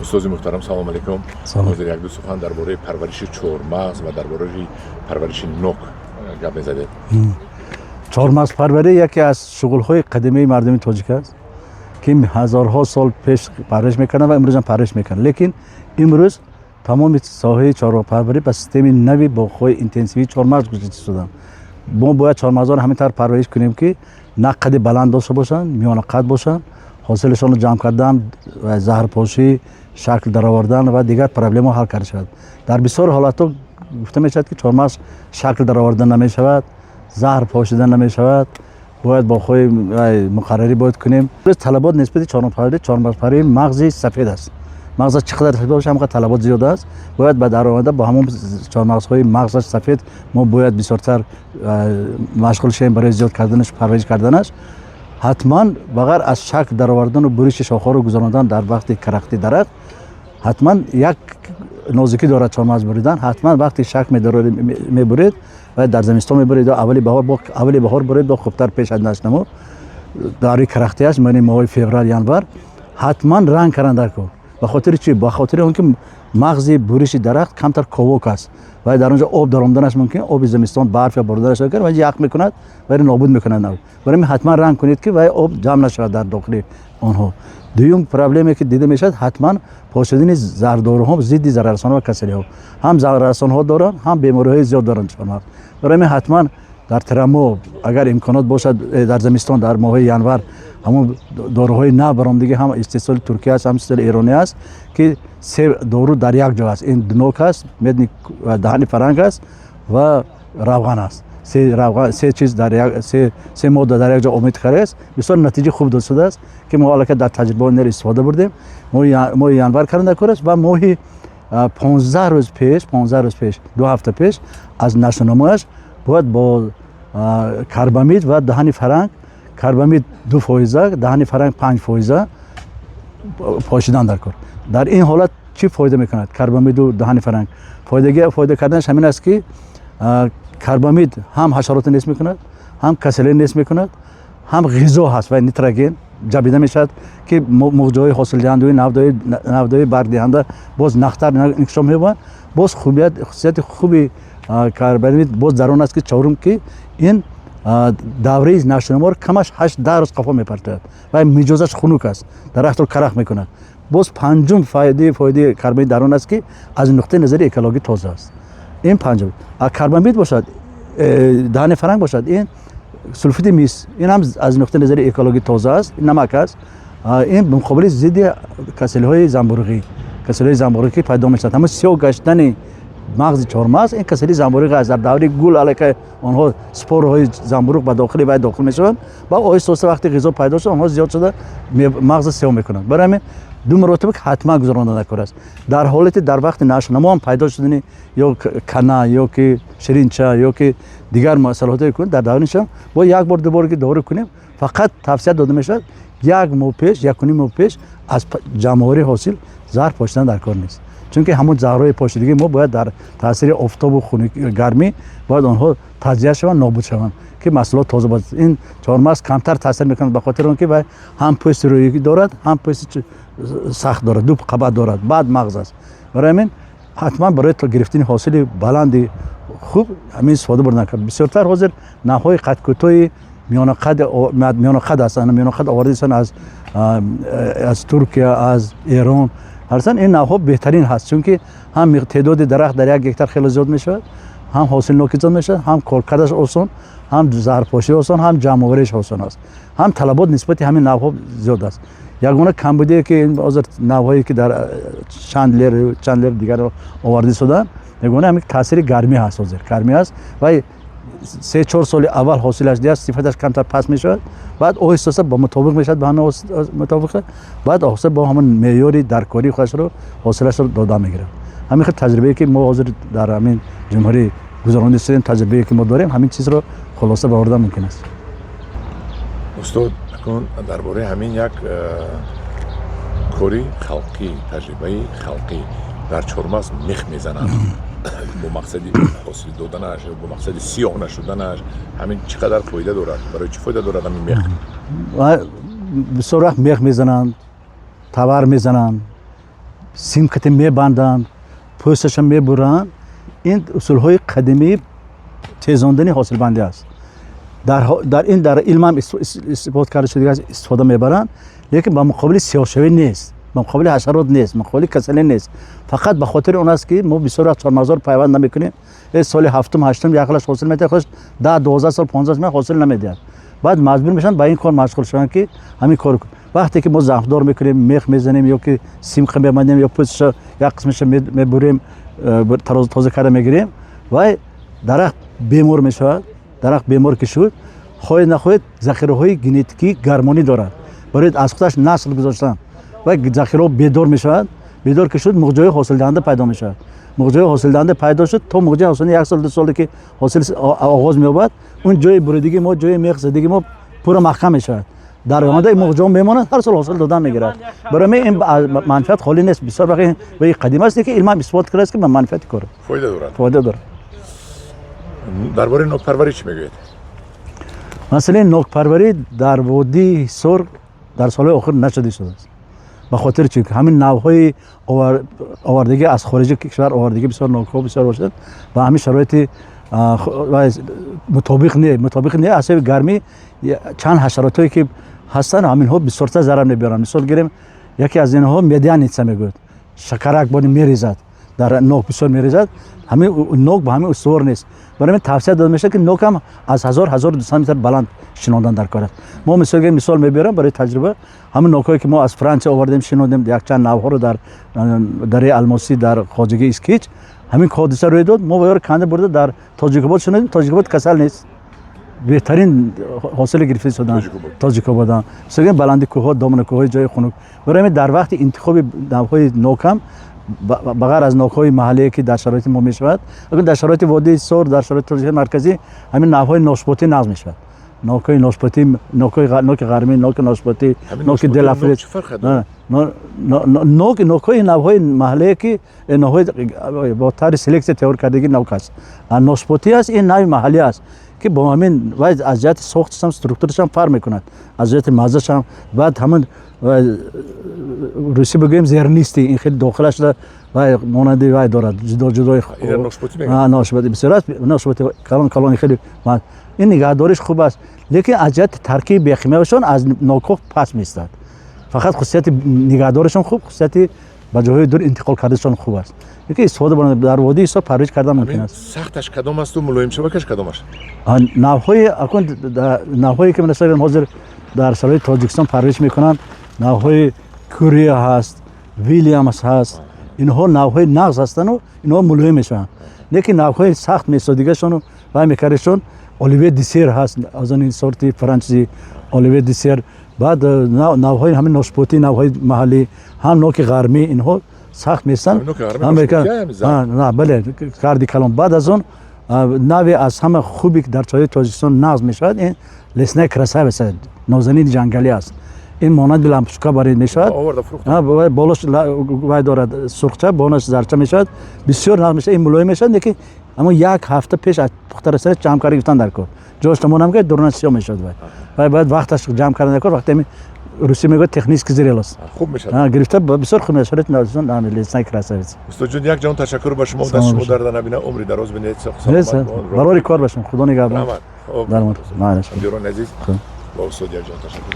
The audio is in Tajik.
Устози муҳтарам, салом алейкум. Ҳозир як-ду сухан дар бораи парвариши чормағз ва дар бораи парвариши нок гап мезадед. Чормағзпарварӣ яке аз шуғлҳои қадимаи мардуми тоҷик аст, ки ҳазорҳо сол пеш парвариш мекарданд ва имрӯзам парвариш мекунанд. Лекин имрӯз тамоми соҳаи чорвопарварӣ ба системаи нави боғҳои интенсивии чормағз гузошта шуданд. Мо бояд чормағзҳоро ҳамин тавр парвариш кунем, ки на қади баланд дошта бошанд, миёнақад бошанд, ҳосилашонро ҷамъ кардан, заҳрпошӣ, шакл даровардан ва дигар проблемаҳо ҳал карда шавад. Дар бисёр ҳолатҳо гуфта мешавад, ки чормағз шакл дароварда намешавад, заҳр пошида намешавад, бояд боғҳои муқаррарӣ бояд кунем. Талабот нисбати чормағзпарварӣ, чормағзпарварии мағзи сафед аст. Мағзаш чӣ қадар сафед бошад, ҳамон қадар талабот зиёд аст. Бояд ба даромада бо ҳамон чормағзҳои мағзаш сафед мо бояд бисёртар машғул шавем барои зиёд карданаш, парвариш карданаш. Ҳатман ба ғайр аз шакл даровардану буриши шохҳоро гузарондан дар вақти карахти дарахт, ҳатман як нозикӣ дорад чормағз буридан. Ҳатман вақти шакл мебуред ва дар зимистон мебуред ё аввали баҳор, бо аввали баҳор буред, бо хубтар пеш аз нашнамо давраи карахтиаш, яъне моҳои феврал, январ, ҳатман ранг кардан дар кор. Ба хотири чӣ? Ба хотири он ки мағзи буриши дарахт камтар ковок аст ва дар он ҷо об даромаданаш мумкин, оби зимистон, барф ё бориданаш ва ях мекунад ва нобуд мекунад. Барои ҳамин ҳатман ранг кунед, ки вай об ҷамъ нашавад дар дохили онҳо. Дуюм проблеме, ки дида мешавад, ҳатман пошидани зардоруҳо зидди зараррасонҳо ва касалиҳо. Ҳам зараррасонҳо доранд, ҳам бемориҳои зиёд доранд чормағз. Барои ҳамин ҳатман дар тирамоҳ, агар имконот бошад, дар зимистон, дар моҳои январ ҳамон доруҳои нав баромадагӣ, ҳам истеҳсоли Туркия аст, ҳам истеҳсоли эронӣ аст, ки се дору дар як ҷо аст. Ин нок аст, медный даҳани фаранг аст ва равған аст. Се равған, се чиз дар як, се модда дар як ҷо омехта кардааст. Бисёр натиҷаи хуб дод шудааст, ки мо аллакай дар таҷрибаҳо инро истифода бурдем. Моҳи январ кардан кор аст ва моҳи 15 рӯз пеш, 15 рӯз пеш, 2 ҳафта пеш аз нашъунамояш бояд бо карбамид ва даҳани фаранг, карбамид 2%, даҳани фаранг 5% пошидан дар кор. Дар ин ҳолат чӣ фоида мекунад карбамиду даҳани фаранг? Фоида карданаш ҳамин аст, ки карбамид ҳам ҳашаротро нест мекунад, ҳам касалиро нест мекунад, ҳам ғизо ҳаст ва нитроген ҷабида мешавад, ки муғҷаҳои ҳосилдиҳандаи навдаҳои баргдиҳанда боз нахтар инкишоф меёбанд. Боз хубият, хусусияти хуби карбамид боз дар он аст, ки чорум, ки ин давраи нашъунаморо камаш 8-10 рӯз қафо мепартояд ва миҷозаш хунук аст, дарахтро карах мекунад. Боз панҷум фоидаи карбамид дар он аст, ки аз нуқтаи назари экологӣ тоза аст. Ин панҷум. Карбамид бошад, даҳани фаранг бошад, ин сулфиди мис, ин ҳам аз нуқтаи назари экологӣ тоза аст, намак аст. Ин муқобили зидди касалиҳои замбуруғӣ, касалиҳои замбуруғӣ, ки пайдо мешавад, ҳамон сиёҳ гаштани мағзи чормағз, ин касалии замбуруғ аст. Дар давраи гул аллакай онҳо спораҳои замбуруғ ба дохили вай дохил мешаванд ва оҳиста оҳиста вақте ғизо пайдо шуд, онҳо зиёд шуда мағза сиёҳ мекунанд. Барои ҳамин ду маротиба ҳатман гузаронда накор аст. Дар ҳолати дар вақти нашъунамо ҳам пайдо шудани ё кана, ё ки ширинча, ё ки дигар масъалаҳое кунем, дар давраи бо як бор, ду бор ки дору кунем, фақат тавсия дода мешавад, як моҳ пеш, 1.5 моҳ пеш аз ҷамъоварии ҳосил заҳр пошидан дар кор нест, чунки ҳамон заҳрҳои пошидагии мо бояд дар таъсири офтобу гармӣ бояд онҳо таҷзия шаванд, нобуд шаванд, ки маҳсулот тоза бошад. Ин чормағз камтар таъсир мекунад, ба хотири он ки вай ҳам пӯсти рӯӣ дорад, ҳам пӯсти сахт дорад, ду қабат дорад, баъд мағз аст. Барои ҳамин ҳатман барои гирифтани ҳосили баланди хуб ҳамин истифода бурдан. Бисёртар ҳозир навъҳои қадкӯтоҳи миёнақад ҳастанд, миёнақад оварда ҳастанд аз Туркия, аз Эрон ҳастанд. Ин навъҳо беҳтарин ҳаст, чунки ҳам теъдоди дарахт дар 1 гектар хеле зиёд мешавад, ҳам ҳосилнокӣ зиёд мешавад, ҳам коркардаш осон, ҳам заҳрпошӣ осон, ҳам ҷамъовариш осон аст, ҳам талабот нисбати ҳамин навъҳо зиёд аст. Ягона камбудие, ки ҳозир навъҳое, ки дар Чандлер дигар оварда шуданд, ягона ҳамин таъсири гармӣ ҳаст. Ҳозир гармӣ ҳаст ва 3-4 соли аввал ҳосилаш диҳад, сифаташ камтар паст мешавад, баъд оҳиста оҳиста ба мутобиқ мешавад, ба ҳамин мутобиқ, баъд оҳиста бо ҳамон меъёри даркории худашро ҳосилашро дода мегирад. Ҳамин хел таҷрибае, ки мо ҳозир дар ҳамин ҷумҳурӣ гузаронда шудем, таҷрибае, ки мо дорем, ҳамин чизро хулоса баровардан мумкин аст. Устод, акнун дар бораи ҳамин як кори халқӣ, таҷрибаи халқӣ, дар чормағз мех мезананд бо мақсади ҳосил доданаш ё бо мақсади сиёҳ нашуданаш. Ҳамин чӣ қадар фоида дорад? Барои чӣ фоида дорад ҳамин мех? Бисёр вақт мех мезананд, тавар мезананд. Симката мебанданд, пӯсташа мебуранд. Ин усулҳои қадимии тезондани ҳосилбандӣ аст. Дар ин дар илмам исбот карда шудагӣ аст, истифода мебаранд, лекин ба муқобили сиёҳшавӣ нест, ба муқобили ҳашарот нест, муқобили касалӣ нест. Фақат ба хотири он аст, ки мо бисёр вақт чормағзор пайванд намекунем. Соли ҳафтум, ҳаштум яклаш ҳосил медиҳад, худаш 10, 12 сол, 15 сол ҳосил намедиҳад. Баъд маҷбур мешаванд ба ин кор машғул шаванд, ки ҳамин кор. Вақте ки мо захмдор мекунем, мех мезанем ё ки симқа мебандем ё пӯсташа як қисмаша мебурем, тоза карда мегирем, вай дарахт бемор мешавад. Дарахт бемор ки шуд, хоҳед нахоҳед, захираҳои генетикии гармонӣ дорад барои аз худаш насл гузоштан. Вай захираҳо бедор мешавад. Бедор ки шуд, муғҷои ҳосилдиҳанда пайдо мешавад. Муғҷои ҳосилдиҳанда пайдо шуд, то муғҷои ҳосилдиҳанда як сол, 2 соле ки ҳосил оғоз меёбад, он ҷои буридагии мо, ҷои мех задагии мо пурра маҳкам мешавад. Дар оянда ин муғҷо мемонад, ҳар сол ҳосил додан мегирад. Барои ин манфиат холӣ нест. Бисёр вақт ин қадим аст, ки илмам исбот кардааст, ки ба манфиати кор фоида дорад. Фоида дорад. Дар бораи нокпарварӣ чӣ мегӯед? Масъалаи нокпарварӣ дар водии Ҳисор дар солҳои охир нашуда истодааст. Ба хотири чӣ? Ҳамин навъҳои овардагӣ аз хориҷи кишвар овардагӣ бисёр нокҳо бисёр бошад, ба ҳамин шароити мутобиқ не, мутобиқ не. Аз сабаби гармӣ чанд ҳашаротҳое ки ҳастанд, ҳаминҳо бисёртар зарар мебиёранд. Мисол гирем, яке аз инҳо медяница мегӯяд, шакарак бони мерезад, дар нок бисёр мерезад. Ҳамин нок ба ҳамин устувор нест. Барои ҳамин тавсия дода мешавад, ки нок ҳам аз 1000, 1200 метр баланд шинондан дар кор аст. Мо мисол гирем, мисол мебиёрам барои таҷриба: ҳамин нокҳое ки мо аз Франсия овардем, шинондем якчанд навъҳоро дар дараи Алмосӣ, дар хоҷагии Искич, ҳамин ҳодиса рӯй дод. Мо ваёро канда бурда дар Тоҷикобод шинондем. Тоҷикобод касал нест, беҳтарин ҳосиле гирифта истоданд Тоҷикободам. Мисол, баланди кӯҳҳо, домана кӯҳҳои ҷои хунук. Барои ҳамин дар вақти интихоби навъҳои нокам, ба ғайр аз нокҳои маҳаллие, ки дар шароити мо мешавад, дар шароити водии Ҳисор, дар шароити Тоҷикистони марказӣ ҳамин навъҳои ношпотӣ нағз мешавад. Нокҳои ношпотӣ, ноки ғармӣ, ноки ношпотӣ, ноки делафрез, нок, нокҳои навъҳои маҳаллие, ки навъҳои бо тарзи селексия тайёр кардагӣ нок аст. Ношпотӣ аст, ин нави маҳаллӣ аст, ки бо ҳамин вай аз ҷиҳати сохташам, структурашам фарқ мекунад, аз ҷиҳати маззашам. Баъд ҳамин русӣ бигӯем, зернистый, ин хеле дохилаш вай монанди вай дорад, ҷудо ҷудои. Ношпотӣ бисёр аст, ношпоти калон калони хеле. Ин нигаҳдориш хуб аст, лекин аз ҷиҳати таркиби биохимиявишон аз нокҳо паст меистад. Фақат хусусияти нигаҳдоришон хуб, хусусияти ба ҷойҳои дур интиқол карданашон хуб аст, лекин истифода бурдан дар водии Ҳисор парвариш кардан мумкин аст. Сахташ кадом асту мулоимшавакаш кадомаш? Навъҳои акун навъҳое ки масалан ҳозир дар шароити Тоҷикистон парвариш мекунанд, навъҳои Курия ҳаст, Вильямс ҳаст, инҳо навъҳои нағз ҳастану инҳо мулоим мешаванд. Лекин навъҳои сахт месодигашону вай мекардашон, Оливье десер ҳаст, аз он сорти франчизи Оливье десер. Баъд навъҳои ҳамин ношпотӣ, навъҳои маҳаллӣ ҳам, ноки ғармӣ, инҳо сахт местанд. Бале, карди калон. Баъд аз он нави аз ҳама хуби дар чои Тоҷикистон нағз мешавад, ин лесная красавица, нозанини ҷангалӣ аст. Ин монанди лампушка барид мешавад, болош вай дорад сурхча, бонаш зарча мешавад, бисёр нағз мешавад. Ин мулоим мешавад, лекин аммо як ҳафта пеш аз пухта расида ҷамъ карда гирифтан дар кор. Ҷош намонам, ки дурна сиёҳ мешавад. Вай бояд вақташ ҷамъ кардан дар кор. Вақте русӣ мегӯяд, технически зрелость. Хуб мешавад. Гирифта бисёр хуб мешавад лесная красавица. Устодҷон, як ҷаҳон ташаккур ба шумо. Даст шумо дарда набина, умри дароз бинед. Барори кор ба шумо, Худо нигаҳбон. Азиз, ба устод як ҷаҳон ташаккур.